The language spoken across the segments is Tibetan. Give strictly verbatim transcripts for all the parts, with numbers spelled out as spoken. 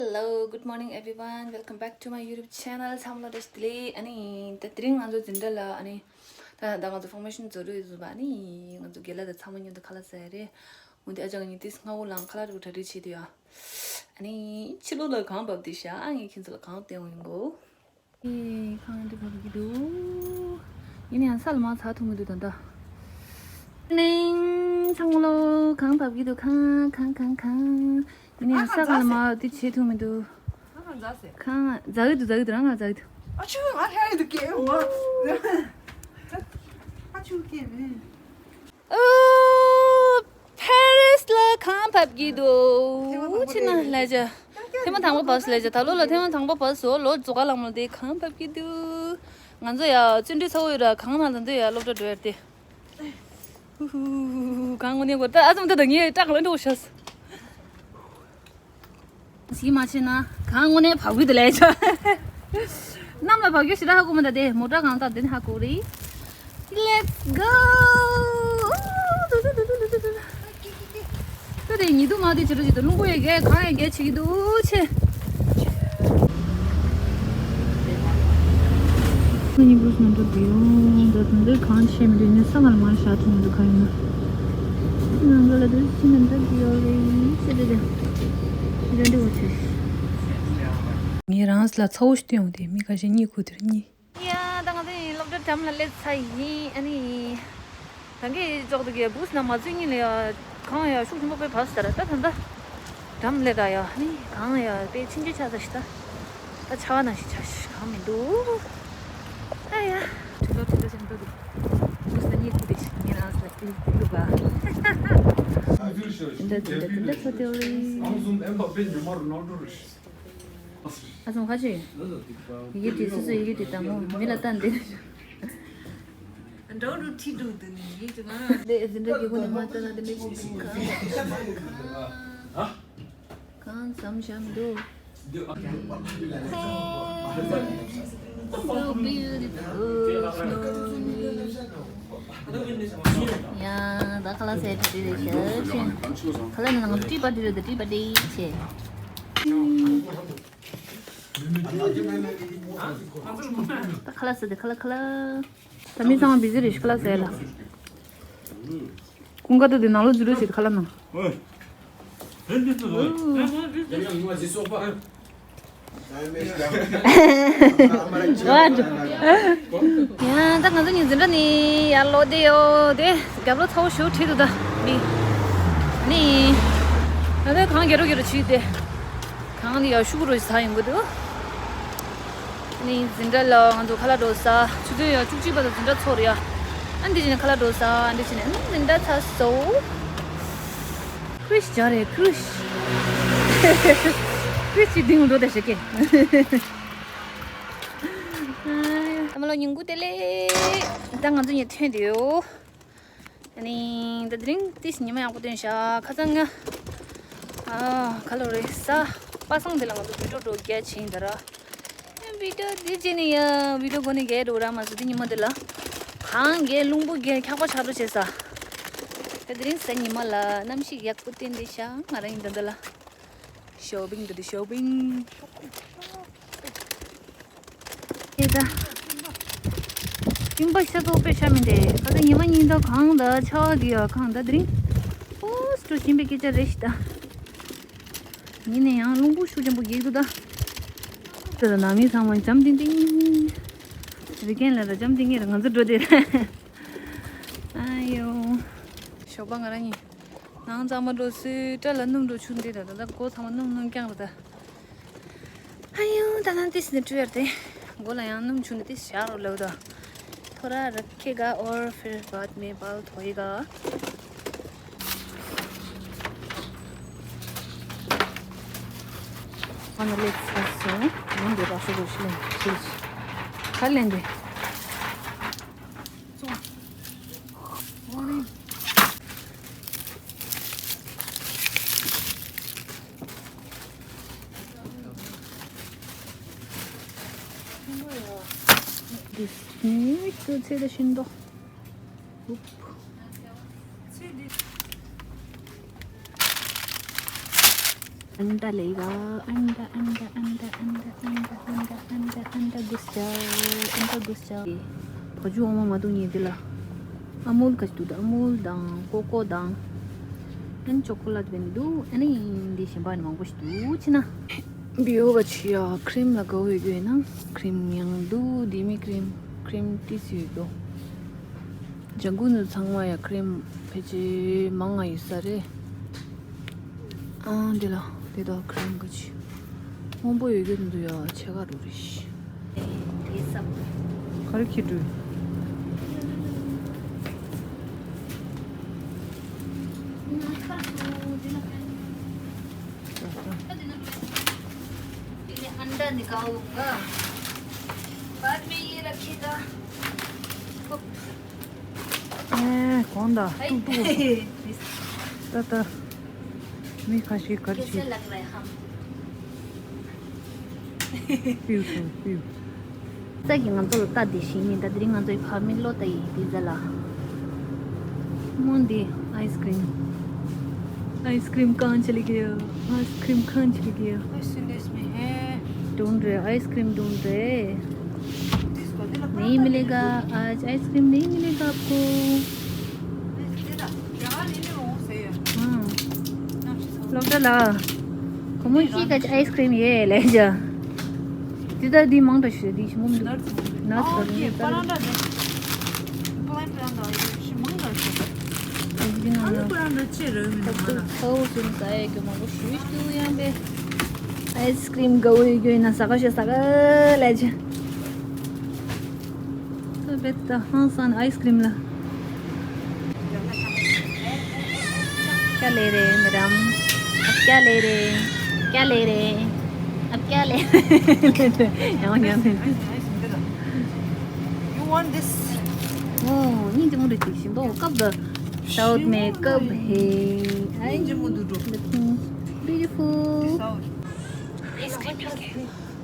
Hello, good morning everyone. Welcome back to my YouTube channel. ཚང་མ་ལ་བཀྲ་ཤིས་བདེ་ལེགས། ཨ་ནི་ད་དེ་རིང་ང་ཚོ་འཛིན་གྲྭ་ལ་ཨ་ནི་ད་ད་ང་ཚོ་ཕོར་མེ་ཤན་བཟོ་རུ་ཡོད་པ། ཨ་ནི་ང་ཚོ་རྒན་ལགས་དང་ཚང་མ་མཉམ་དུ་ཁ་ལག་ཟ་ཡ་རེད། འོན་ཏེ་ཨ་ཅག་གཉིས་ཏིས་སྔ་བོ་ལངས་ཁ་ལག་རུ་གྲ་སྒྲིག་བྱེད་དུ་ཡ། ཨ་ནི་ཕྱི་ལོགས་ལ་གངས་བབས་ཏེ་ཤག་ཨ་ངས་ཁྱེད་ཚོ་ལ་གངས་སྟོན་འོང་ཡིན་གོ། ཨེ། ཁང་དུ་བབས་ཀྱི་འདུག་ཡིན་ནའང་ས་ལ་མར་ཚ་ཐུབ་མི་འདུག་ད་ལྟ། ནིང་ཚང་མ་ལོ་གངས་བབས་ཀྱི་འདུག་གངས་གངས་གངས་གངས། ཡིན་ནའང་ས་ག་ལ་མར་དེ་བྱེད་ཐུབ་མི་འདུག་གངས་འཛག་གི་འདུག་འཛག་གི་འདུག་རང་ང་འཛག་གི་འདུག་ཨ་ཆུ་ང་ལྷ་ཡི་འདུག་སྐད་འོ། ཨ་ཆུ་སྐད་མེད། ཨོ། ཕ་རི་སི་ལ་གངས་བབས་ཀྱི་འདུག་ཕྱི་ནང་ལས་བྱ། ཐེངས་མ་དང་པོ་བབས་ལས་བྱ། ད་ལོ་ལ་ཐེངས་མ་དང་པོ་བབས་སོ། ལོ་རྫོགས་ལ་མོ་དེ་གངས་བབས་ཀྱི་འདུག་ང་ཚོ་ཡ་བརྩོན་འགྲུས་ཚ་བོ་ཡོད་ར། གངས་ནང་ལ་འདུག་ཡ་སློབ་གྲྭ་འགྲོ་ཡ་དེ། ཧུ་ཧུ་ཧུ་ཧུ། གངས་དངོས་གནས་གོ་ད་ཨ་ཙམ་ད་ད་ངའི་སྐྲག་ལ་འགྲོ་ཤག་ཡིད་མ་ཆེས་ན་གངས་དངོས་གནས་བབས་ཀྱི་འདུག་ལས་ཆ། གནམ་ལ་བབས་རྒྱུ་ཞེ་དྲག་ཧ་གོ་མི་འདུག་དེ་མོ་ཊ་གང་ལྟར་དེ་ནི་ཧ་གོ་རེད། Let's go! ད་དེ་ཉི་གདུགས་མ་དེ་ཇེ་རུ་ཇེ་རུ། རླུང་བུ་ཡང་རྒྱས། གངས་ཡང་རྒྱས་བྱེད་ཀྱི་འདུག་ཆེ། ང་གཉིས་བུ་སྣ་འདྲ་གི་ཡོང་། ད་དུང་འདིར་གངས་ཆེ་མི་འདུག་ངས་ས་ང་ལ་མར་བཞག་ཐུབ་མི་འདུག་ག་ཡིན་ན། ནང་ལ་འདིར་ཅི་ནས་འདྲ་གི་ཡོད་རེད་ཟེར་ཏེ། དེ་འདྲ་འདྲ་བོ་ཆེ། ངས་རང་ལ་ཚ་བོ་ཞིག་སྟོན་འོང་དེ་མི་ཁ་ཤས་གཉིད་ཁུག་དེར་གཉིད། ཡ་ད་ང་ཚོ་ཡིན་སློབ་གྲྭ་འགྲམ་ལ་སླེབས་ཚར་ཡིན། ཨ་ནི། ད་གིན་ཅོག་ཏུ་གི་བུ་སྣ་མ་ཚུད་ཉིན་ལ་ཡ། གངས་ཡ་ཤུགས་ཆེན་པོ་དཔེ་བབས་ཟེར། ད་ད་ད་འགྲམ་ལས་ད་ཡ་ནི་གངས་ཡ་དཔེ་ཆེན་ཆེ་ཆགས་ས་ཞིག་ད། ད་ཆར་པ་ནང་བཞིན་ཆགས་ཤིག་གངས་མི་འདུག་ད་ཡ་དྲི་ལོ་དྲི་ལོ་ཆེན་པོ་འདུག་བུ་སྣ་གཉིད་ཁུག་དེ་ཞིག་ངའི་རང་ལ་ཁུག་ཁུག་པ། འདི་འདྲ་འདི་འདྲ་འདི་འདྲ་ཚོ་དེ་རེད། གངས་ཟུམ་ཨེམ་པ་པེ་ཉི་མ་རོ་ནལ་ཌོ་རེད། ཨ་ཙང་ཁ་ཆེ། ཡི་གེ་བྲིས་སོ་སོ་ཡི་གེ་བྲིས་དང་མོ་མི་ལ་ལྟ་འདི། འགྲོ་རུ་ཁྲིད་འགྲོ་འདི་ནི་ཡིན་ཅི་ང་། འདི་འཛིན་གྲྭ་གི་སྒོ་ནས་མ་ལྟ་ན་འདི་མི་ཞིག་འདུག་གང་། གང་བསམ་བཞག་མི་འདུག So beautiful. ཡ་ད་ཁ་ལག་ཟས་དེ་རེད་ཤག་ཁ་ལག་ནང་ལ་ཏྲི་པ་ཏྲི་རེད། ཏྲི་པ་ཏྲི་ཆེ། ད་ཁ་ལག་ཟས་དེ་ཁ་ལག་ཁ་ལག་ད་མི་ཚང་མ་བི་ཟི་རེད་ཤག་ཁ་ལག་ཟས་ལ། ཀུན་དགའ་དུ་དེ་ནང་ལོགས་འཛུལ་རོགས་བྱེད་དེ་ཁ་ལག་ནང་། What? ཡང་ད་ང་ཚོ་གཉིས་འཛིན་གྲྭ་ནས་ཡར་ལོག་བསྡད་ཡོད་དེ། རྒྱབ་ལོགས་ཚ་བོ་ཞེ་པོ་འཁྲིགས་འདུག་ད་འདི། ནི། ང་ཚོ་གངས་རྒྱག་རོགས་རྒྱག་རོགས་བྱས་ཏེ། གངས་འདི་ཡར་ཤུགས་རོ་ཟ་ཡོང་གི་འདུག་ནི་འཛིན་གྲྭ་ལ་ང་ཚོ་ཁ་ལག་འགྲོ་ས། ཆུ་ཚོད་ཡར་བཅུ་གཅིག་བར་དུ་འཛིན་གྲྭ་ཚོགས་རེད་ཡ། ཨ་འདི་བྱས་ནས་ཁ་ལག་འགྲོ་ས། ཨ་འདི་བྱས་ནས་ཨ་འཛིན་གྲྭ་ཚར་སོང་། ཀྲིཤ་སྦྱར་རེད་ཀྲིཤ། ཀྲིཤ་གཅིག་ལྡིང་འགྲོ་དེ་ཞིག་གི། ཨ་མ་ལོ་ཉིན་གུང་བདེ་ལེགས། ད་ང་ཚོ་གཉིས་ཐོན་དུས་ཡོད། ཨ་ནི་ད་དེ་རིང་ཏིས་ཉི་མ་ཡག་པོ་ཐོན་ཤག་ཁ་སང་ང་། ཨ་ག་ལོ་རེད་ས། པ་སངས་དེ་ལ་ང་ཚོ་བི་ཌིའོ་འགྲོ་རྒྱག་ཕྱིན་ད་ར། བི་ཌིའོ་འདི་བྱས་ནས་ཡ་བི་ཌིའོ་སྒོ་ནས་རྒྱག་འགྲོ་ར་མ་ཟེར། དེ་ཉི་མ་དེ་ལ། གངས་རྒྱག་རླུང་བུ་རྒྱག་འཁྱག་པ་ཆགས་འགྲོ་བྱས་ས། ད་དེ་རིང་གཟའ་ཉི་མ་ལ་གནམ་གཤིས་ཡག་པོ་བསྟན་བསྡད་ཤག་ང་རང་ཡིན་ད་འདི་ལ། ཤོ་པིང་འགྲོ་དུས་ཤོ་པིང་། ཨེ་ད། སྤྲིན་པ་ཤ་ཚ་པོ་དཔེ་ཤར་མི་འདུག་ད་ལྟ་ཉི་མ་ཉིན་ལྟར་གངས་དང་ཆར་པ་གིས་ཡ་གངས་ད་དེ་རིང་། ཨོ་སི་ཏོ་ཞིམ་པའི་སྐད་ཆ་རེད་ཤི་ད། ཉིན་ནས་ཡང་རླུང་བུ་ཤུགས་ཆེན་པོ་རྒྱག་གི་འདུག་ད། དེ་ལ་ནང་མི་ཚང་མ་འཇམ་ཐིང་ཐིང་། རི་ཀན་ལ་ར་འཇམ་ཐིང་ཐིང་རེད། ང་ཚོ་འགྲོ་དེ་རེད། ཨ་ཡོ། ཞོགས་པ་ང་རང་གཉིས། ནང་གཙང་མ་འགྲོ་སྲིད། སྐྲ་ལ་སྣུམ་འགྲོ་ཆུ་འདི་ད་ད་ད་མགོ་ཚང་མ་སྣུམ་སྣུམ་རྐྱང་རེད་ད། ཨ་ཡོ་ད་ནང་ཏིས་ནི་བཀྲུ་ཡར་ཏེ། མགོ་ལ་ཡང་སྣུམ་ཆུ་ནི་ཏིས་བཞག་རོགས་ལབ་ད། थोड़ा रखेगा और फिर बाद में बाल धोएगा। ང་ལ་ལེགས་ཚ་སོང་། ཡོང་དེ་ར་སོ་རོ་ཤི་ལེན་ཤི་ཤི། ཁ་ལེན་དེ། འདི་ནི་ཁྱོད་ཚེ་ད་ཤིན་ཏོ། ཨུབ། अंडा लेगा। अंडा, अंडा, अंडा, अंडा, अंडा, अंडा, अंडा, अंडा घुस जाओ, अंडा घुस जाओ। བ་ཕྱུགས་འོ་མ་མ་འདུག་ཉེ་འདི་ལ། ཨ་མུལ་ག་ཅིག་འདུག་ད་ཨ་མུལ་དང་ཀོ་ཀོ་དང་། ཨན་ཅོ་ཀོ་ལེ་ཊི་བས་འདུག་ཨ་ནི་འདི་གཞན་པ་ནི་མང་པོ་ཞིག་འདུག་ཕྱི་ན། བི་ཡོ་བ་ཆི་ཡ་ཁྲིམ་ལ་དགའ་བོ་ཡོད་ན་ཁྲིམ་ཡང་འདུག་འདི་མི་ཁྲིམ་ཁྲིམ་ཏིས་ཡོད་དོ། ཇ་གུ་ནུ་ཚང་མ་ཡ་ཁྲིམ་ཕལ་ཆེར་མང་ང་ཡོད་ས་རེད། ཨང་འདི་ལ་དེ་དག་ཁྲིམ་ག་ཅི། སྔོན་པོ་ཡོད་རྒྱུ་འདུག་ཡ་ཆེ་ག་རུ་རེ་ཤི། དེ་སབ། ག་རེ་ཁྱི་འགྲོས། अंडा निकालूंगा। बाद में ये रखेगा। ཨེ་གོང་ད་ཏུག་ཏུག་ད་ད། མི་ཁ་ཤས་གར་कैसे ཆེ། लग रहा है हम? པིའུ་སོང་པིའུ། ས་གི་ང་ཚོ་ལ་ལྟ་དེ་ཤིང་ནི་ད་དེ་རིང་ང་ཚོའི་ཕ་མི་ལོ་ལྟ་ཡི་དེ་ཟ་ལ། མོན་དེ་आइसक्रीम। आइसक्रीम कहाँ चली गई? आइसक्रीम कहाँ चली गई? ऐसे देश में है। ढूंढ रहे, आइसक्रीम ढूंढ रहे। नहीं मिलेगा, आज आइसक्रीम नहीं मिलेगा आपको। हाँ। लोग डाला। ཁོ་མོ་གཅིག་ག་ཅི་ཨའི་སི་ཀྲིམ་ཡོད་ལས་ཅ། དེ་ལྟར་འདི་མང་དྲགས་ཤིག་རེད། འདི་ཞིམ་པོ་མི་འདུག་ནར་ཚི་མང་པོ་རེད། པ་རང་འདྲ་འདྲ། པ་ལན་པ་རང་འདྲ་ཞིམ་མང་དྲགས་ཤིག་འདི་ནང་ཨ་ནི་ལ་པ་རང་འདྲ་ཆེ་རེད་མི་འདུག་ང་ལ། ཁ་ཁ་བོ་སུན་ཟ་ཡས་ཀྱི་མང་པོ་ཞུ་ཞུ་ཡང་པས། ཨའི་སི་ཀྲིམ་དགའ་བོ་ཡོད་རྒྱུ་ཡིན་ན་ཟ་ག་ཤོད་ཟ་ག་ལས་ཅ། ད་བེད་ད་ཧང་སང་ཨའི་སི་ཀྲིམ་ལ། क्या ले रहे हैं मैडम? आप क्या ले रहे हैं? क्या ले रहे हैं? आप क्या ले रहे हैं? ཡང་ཡང་ཡང་། You want this? ཨོ་ཉིན་རྒྱུན་རེ་ཅིག་ཞིམ་པོ་ཀབ་ད། साउथ में कब है? ཉིན་རྒྱུན་མོ་འདུག་འགྲོ། Looking beautiful. This out. Ice cream मिल गया।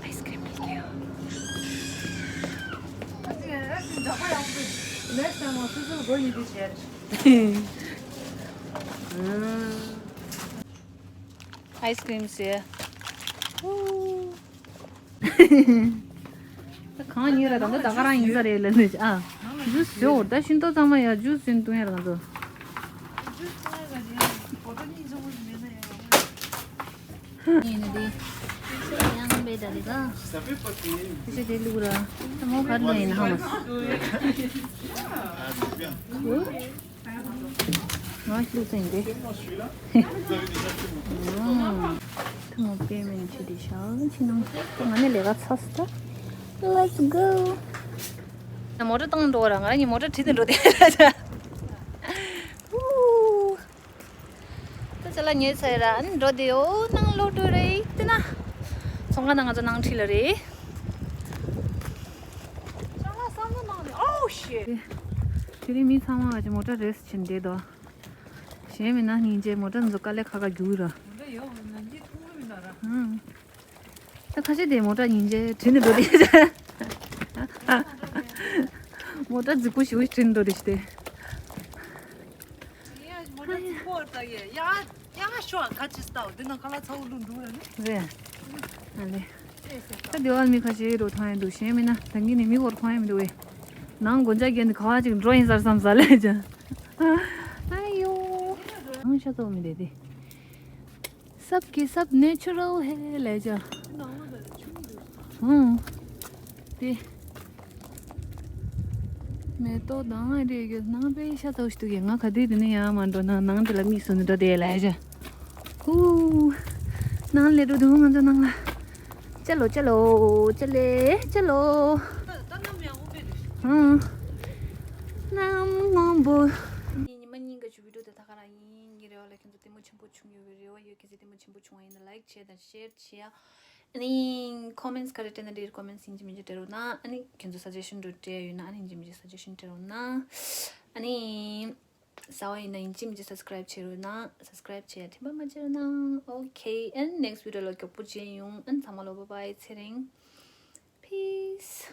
आइसक्रीम मिल गया। Next time, I'll go with you there. Ice cream से। ད་གང་ཡིན་ར་ད་ད་ག་རང་ཡིན་ས་རེད་ལ་ནི་ཨ། ཇུས་ཞོ་ད་ཤིན་ཏོ་ཚང་མ་ཡ་ཇུས་ཡིན་དུ་ཡ་རང་ཚོ། ཡིན་ནི་དེ། ཡང་བེ་ད་དེ་ག་ཁྱེད་དེ་ལུག་ར། ད་མོ་གར་ལུག་ཡིན་ཧ་མ། ང་ལུག་ཚན་དེ། ཐུ་མོ་པེ་མེན་ཆི་དེ་ཤ་ཆི་ནང་ང་ནི་ལས་ཀ་ཚ་སི་ད། Let's go. ང་མོ་ཊ་བཏང་འགྲོ་ར་ང་རང་གི་མོ་ཊ་ཁྲིད་དེ་འགྲོ་དེ། ད་ཅ་ལག་ཉོས་ཚར་ར་ཨ་ནི་འགྲོ་དེ་ཡོ་ནང་ལོག་འགྲོ་རེད་དེ་ན། ཚོང་ཁང་ནང་ང་ཚོ་ནང་ཁྲིད་ལ་རེད། ཅ་ལག་བསམ་བློ་གནང་ནས། Oh shit. དེ་རིང་མི་ཚང་མ་ག་ཅི་མོ་ཊ་རེས་བྱེད་འདེད་དོ། གཞན་མིན་ན་སྙིང་རྗེ་མོ་ཊ་འཛུགས་དཀའ་ལས་ཁག་ཁག་རྒྱུག་ར། མོ་ཊ་ཡོད་ན་འདི་ཐུང་རུ་ཡིན་ན་ར། ཧུམ། ད་ཁ་ཤས་དེ་མོ་ཊ་སྙིང་རྗེ་དྲན་ནས་འགྲོ་དེ། མོ་ཊ་རྫིག་པོ་ཞིག་དྲན་འགྲོ་དེ་ཞིག་དེ། ཡ་མོ་ཊ་རྫིག་པོ་ད་ཡ་ཡ་ཡ་ཤོ་ཁ་ཅིག་ལྟ་འོ་དེ་ན་ཁ་ལག་ཚ་བོ་བླུགས་འགྲོ་ར་ནི། རེད། ཨ་ལེ། ད་དེ་བ་མི་ཁ་ཤས་རོ་ཐང་ཡ་འདུག་གཞན་མིན་ན་ད་གིན་ནི་མི་བོར་ཐང་ཡ་མི་འདུག་བས། ནང་དགོན་ཆ་རྒྱན་དེ་ག་བ་ཅིག་འགྲོ་ཡིན་ཟེར་བསམ་ས་ལས་ཀྱང་། ཨ་ཡོ། ནང་ཤ་ཚ་བོ་མི་དེ་དེ། सब के सब नेचुरल है ले जा। हम्म। ते मैं तो दांगा रे यो ना पे शा तो स्तु ये गा कदी दिन या मान दो ना ना ते लमी सुन दो दे ले जा। हू। ना ले दो दो ना ना। चलो चलो चले चलो। हाँ। नाम मोबो। ཉི་མ་གཉིས་ཀྱི་བི་ཌིའོ་དེ་ད་ག་རང་ཡིན། ངའི་རེ་བ་ལ་ཁྱེད་ཚོ་ལྟད་མོ་ཆེན་པོ་བྱུང་ཡོད་པའི་རེ་བ་ཡོད། གལ་སྲིད་ལྟད་མོ་ཆེན་པོ་བྱུང་བ་ཡིན་ན་ལའིཀ་བྱས་དང་ཤེར་བྱས། ཨ་ནི་ཀོ་མེན་ཊི་ག་རེ་སྤྲད་ན་འགྲིག་ཀོ་མེན་ཊི་ཡིན་གཅིག་མིན་གཅིག་སྤྲད་རོགས་གནང་། ཨ་ནི་ཁྱེད་ཚོ་སཱ་ཇེ་ཤན་འདྲ་སྤྲད་ཡོད་ན་ཨ་ནི་ཡིན་གཅིག་མིན་གཅིག་སཱ་ཇེ་ཤན་སྤྲད་རོགས་གནང་། ཨ་ནི་གསར་པ་ཡིན་ན་ཡིན་གཅིག་མིན་གཅིག་སབ་སི་ཀ་རའིབ་བྱེད་རོགས་གནང་། སབ་སི་ཀ་རའིབ་བྱེད་ཡ་དྲན་པ་མ་བརྗེད་རོགས་གནང་། ཨོ་ཁེ། ཨ་ནི་ནེག་སི་ཊི་བི་ཌིའོ་ལ་མགྱོགས་པོ་མཇལ་ཡོང་། ཨ་ནི་ཚང་མ་ལོ་བཱའི་བཱའི། ཚེ་རིང་། Peace.